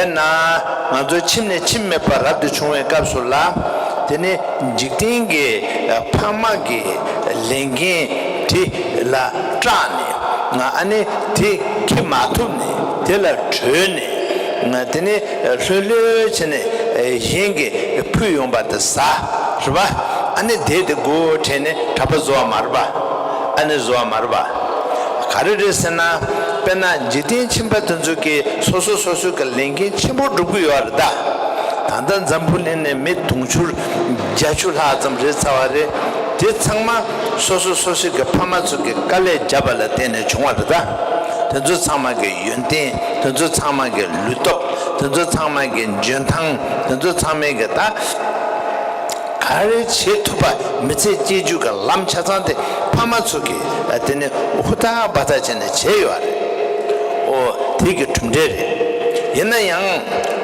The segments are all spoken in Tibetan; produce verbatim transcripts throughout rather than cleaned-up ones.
དཔེར་ན། ང་ཚོ་ཁྱིམ་ནས་ཁྱིམ་མེད་པར་རབ་ཏུ་བྱུང་བའི་སྐབས་སུ་ལ། དེ་ནི་འཇིག་རྟེན་གྱི་ཕ་མ་གི་ལས་འགན་དེ་ལ་སྐྲག་ནས། ང་ཨ་ནི་དེ་འཁྱེར་མ་ཐུབ་ནས། དེ་ལ་བྲོས་ནས། ང་དེ་ནི་ལྷོད་ལྷོད་བྱས་ནས་གཞན་གྱིས་ཕུལ་ཡོང་པ་དེ་ཟ། རེད་པ། ཨ་ནི་དེ་དེ་མགོ་བྲེགས་ནས་གྲྭ་པ་བཟོ་བ་མ་རེད་པ། ཨ་ནི་བཟོ་བ་མ་རེད་པ། ག་རེ་རེད་ཟེར་ན། དཔེར་ན་འཇིག་རྟེན་ཁྱིམ་པ་དེ་ཚོ་གིས་སོ་སོ་སོ་སོའི་གི་ལས་འགན་ཆེན་པོ་སྒྲུབ་ཀྱི་ཡོད་རེད་ད། ད་ལྟ་འཛམ་བུ་གླིང་ནས་མི་དུང་ཕྱུར་བརྒྱད་ཅུ་ལྷག་ཙམ་རེད་ཚར་བ་རེད། དེ་ཚང་མ་སོ་སོ་སོ་སོའི་གི་ཕ་མ་ཚོ་གི་དཀའ་ལས་བརྒྱབ་པ་ལ་བརྟེན་ནས་བྱུང་བ་རེད་ད། དེ་ཚོ་ཚང་མ་གི་ཡོན་ཏན། དེ་ཚོ་ཚང་མ་གི་ལུས་སྟོབས། དེ་ཚོ་ཚང་མ་གི་འཇོན་ཐང་། དེ་ཚོ་ཚང་མའི་གི་ད། ག་རེ་བྱེད་ཐུབ་པ། མི་ཚེ་སྐྱེལ་རྒྱུ་གི་ལམ་ཆ་ཚང་དེ་ཕ་མ་ཚོ་གིས་དེ་ནི་ཧུར་ཐག་འབད་ཐག་བྱས་ནས་བྱས་ཡོད་རེད། ཨོ། དེ་གི་གྲུབ་འབྲས་རེད། ཡིན་ན་ཡང་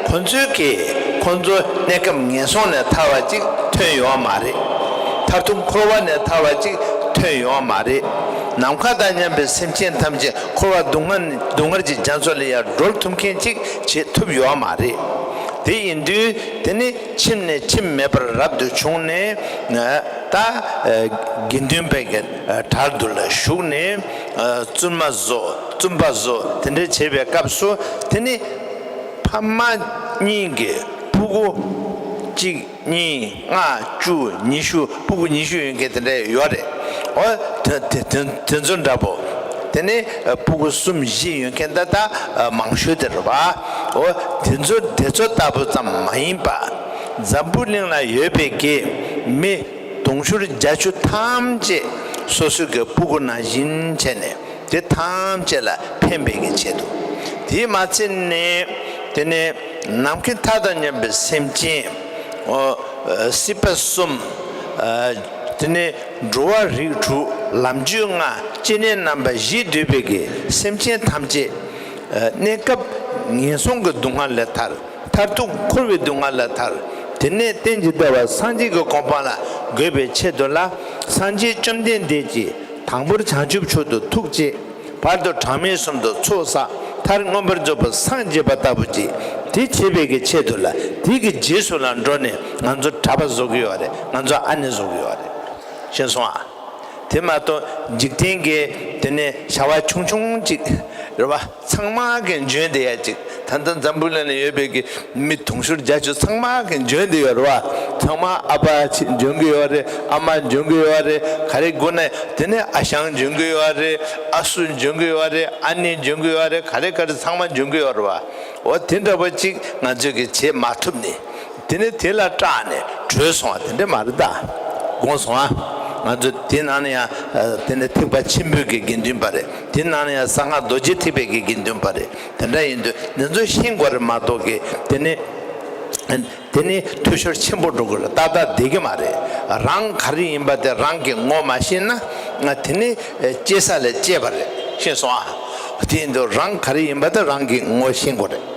ཁོ་ཚོས་ཀྱིས་ཁོ་ཚོ་གནས་སྐབས་ངན་སོང་ནས་ཐར་བ་ཅིག་ཐོན་ཡོད་མ་རེད། མཐར་ཐུག་འཁོར་བ་ནས་ཐར་བ་ཅིག་ཐོན་ཡོད་མ་རེད། ནམ་མཁའ་དང་མཉམ་པའི་སེམས་ཅན་ཐམས་ཅད་འཁོར་བ་སྡུག་བསྔལ་སྡུག་བསྔལ་གྱི་རྒྱ་མཚོ་ལས་ཡར་སྒྲོལ་ཐུབ་མཁན་ཅིག་བྱེད་ཐུབ་ཡོད་མ་རེད། དེ་ཡིན་དུས་དེ་ནི། ཁྱིམ་ནས་ཁྱིམ་མེད་པར་རབ་ཏུ་བྱུང་ནས། ད་དགེ་འདུན་པའི་གྲལ་དུ་ལ་ཞུགས་ནས། བཙུན་མ་བཟོ། བཙུན་པ་བཟོ། དེ་འདྲ་བྱེད་པའི་སྐབས་སུ། དེ་ནི་ཕ་མ་གཉིས་ཀྱི་སྤུ་གུ་གཅིག་གཉིས་ལྔ་བཅུ་ཉི་ཤུ། སྤུ་གུ་ཉི་ཤུ་ཡོད་མཁན་དེ་འདྲ་ཡོད་རེད། འོ། དེ་དེ་དེ་དེ་ཚོ་འདྲ་པོ། དེ་ནི་སྤུ་གུ་གསུམ་བཞི་ཡོད་མཁན་ད་ལྟ་མང་ཤོས་དེ་རེད་པ། འོ། དེ་ཚོ་དེ་ཚོ་ལྟ་བུ་ཙམ་མ་ཡིན་པ། འཛམ་བུ་གླིང་ལ་ཡོད་པའི་གི་མི་དུང་ཕྱུར་བརྒྱད་ཅུ་ཐམས་ཅད་སོ་སོའི་གི་སྤུ་གུ་ནང་བཞིན་བྱས་ནས། དེ་ཐམས་ཅད་ལ་ཕན་པའི་གི་ཆེད་དུ། དེས་མ་ཚད་ནས་དེ་ནས་ནམ་མཁའི་མཐའ་དང་མཉམ་པའི་སེམས་ཅན། འོ། སྲིད་པ་གསུམ། དེ་ནས་འགྲོ་བ་རིགས་དྲུག་ལམ་རྒྱུད་ལྔ། སྐྱེ་གནས་རྣམ་པ་བཞི་འདུས་པའི་གི་སེམས་ཅན་ཐམས་ཅད། གནས་སྐབས་ངན་སོང་གི་སྡུག་བསྔལ་ལས་ཐར། མཐར་ཐུག་འཁོར་བའི་སྡུག་བསྔལ་ལས་ཐར། དེ་ནས་རྟེན་ཅིང་འབྲེལ་བའི་སངས་རྒྱས་ཀྱི་གོ་འཕང་ལ་འགོད་པའི་ཆེད་དུ་ལ། སངས་རྒྱས་བཅོམ་ལྡན་འདས་ཀྱིས་དང་པོར་བྱང་ཆུབ་མཆོག་ཏུ་ཐུགས་བསྐྱེད། བར་དུ་གྲངས་མེད་གསུམ་དུ་ཚོགས་བསགས། མཐར་མངོན་པར་རྫོགས་པར་སངས་རྒྱས་པ་ལྟ་བུ་ཅིག་དེ་བྱེད་པའི་གི་ཆེད་དུ་ལ། དེ་གི་རྗེས་སུ་ལ་འགྲོ་ནས་ང་ཚོ་གྲྭ་པ་བཟོ་གི་ཡོད་རེད། ང་ཚོ་ཨ་ནེ་བཟོ་གི་ཡོད་རེད། ཤེས་སོང་ཨ། དེ་མ་གཏོགས་འཇིག་རྟེན་གྱི་དེ་ནས་བྱ་བ་ཆུང་ཆུང་ཅིག་རེད་པ། ཚང་མ་གི་འཇོན་བསྡད་ཡ་ཅིག་ད་ལྟ་འཛམ་བུ་གླིང་ལ་ཡོད་པའི་གི་མི་དུང་ཕྱུར་བརྒྱད་ཅུ་ཚང་མ་གི་འཇོན་བསྡད་ཡོད་རེད་པ། ཚང་མ་ཨ་ཕ་ཆེ་འཇོན་གི་ཡོད་རེད། ཨ་མ་འཇོན་གི་ཡོད་རེད། ག་རེ་དགོས་ན། དེ་ནས་ཨ་ཞང་འཇོན་གི་ཡོད་རེད། ཨ་སུ་འཇོན་གི་ཡོད་རེད། ཨ་ནེ་འཇོན་གི་ཡོད་རེད། ག་རེ་ག་རེ་ཚང་མ་འཇོན་གི་ཡོད་རེད་པ། འོ། དེ་འདྲ་པོ་ཅིག་ང་ཚོས་གི་བྱེད་མ་ཐུབ་ནས། དེ་ནས་དེ་ལ་སྐྲག་ནས་བྲོས་སོང་བ་དེ་འདྲ་མ་རེད་ད། དགོངས་སོང་ཨ། ང་ཚོ་དེ་ནང་ནས་ཡང་། དེ་ནས་ཐེག་པ་ཆེན་པོའི་གི་དགེ་འདུན་པ་རེད། དེ་ནང་ནས་ཡང་གསང་སྔགས་རྡོ་རྗེ་ཐེག་པའི་གི་དགེ་འདུན་པ་རེད། དེ་འདྲ་ཡིན་དུས་འདི་ཚོ་ཤེས་དགོས་རེད་མ་གཏོགས་གི། དེ་ནས། དེ་ནས་འཐུས་ཤོར་ཆེན་པོ་འགྲོ་གི་རེད། ཏག་ཏག་བསྡད་ཀྱི་མ་རེད། རང་ག་རེ་ཡིན་པ་དེ་རང་གིས་ངོ་མ་ཤེས་ན། དེ་ནས་སྐྱེ་ས་ལས་སྐྱེས་པ་རེད། ཤེས་སོང་ཨ། དེ་ཡིན་དུས་རང་ག་རེ་ཡིན་པ་དེ་རང་གིས་ངོ་ཤེས་དགོས་རེད།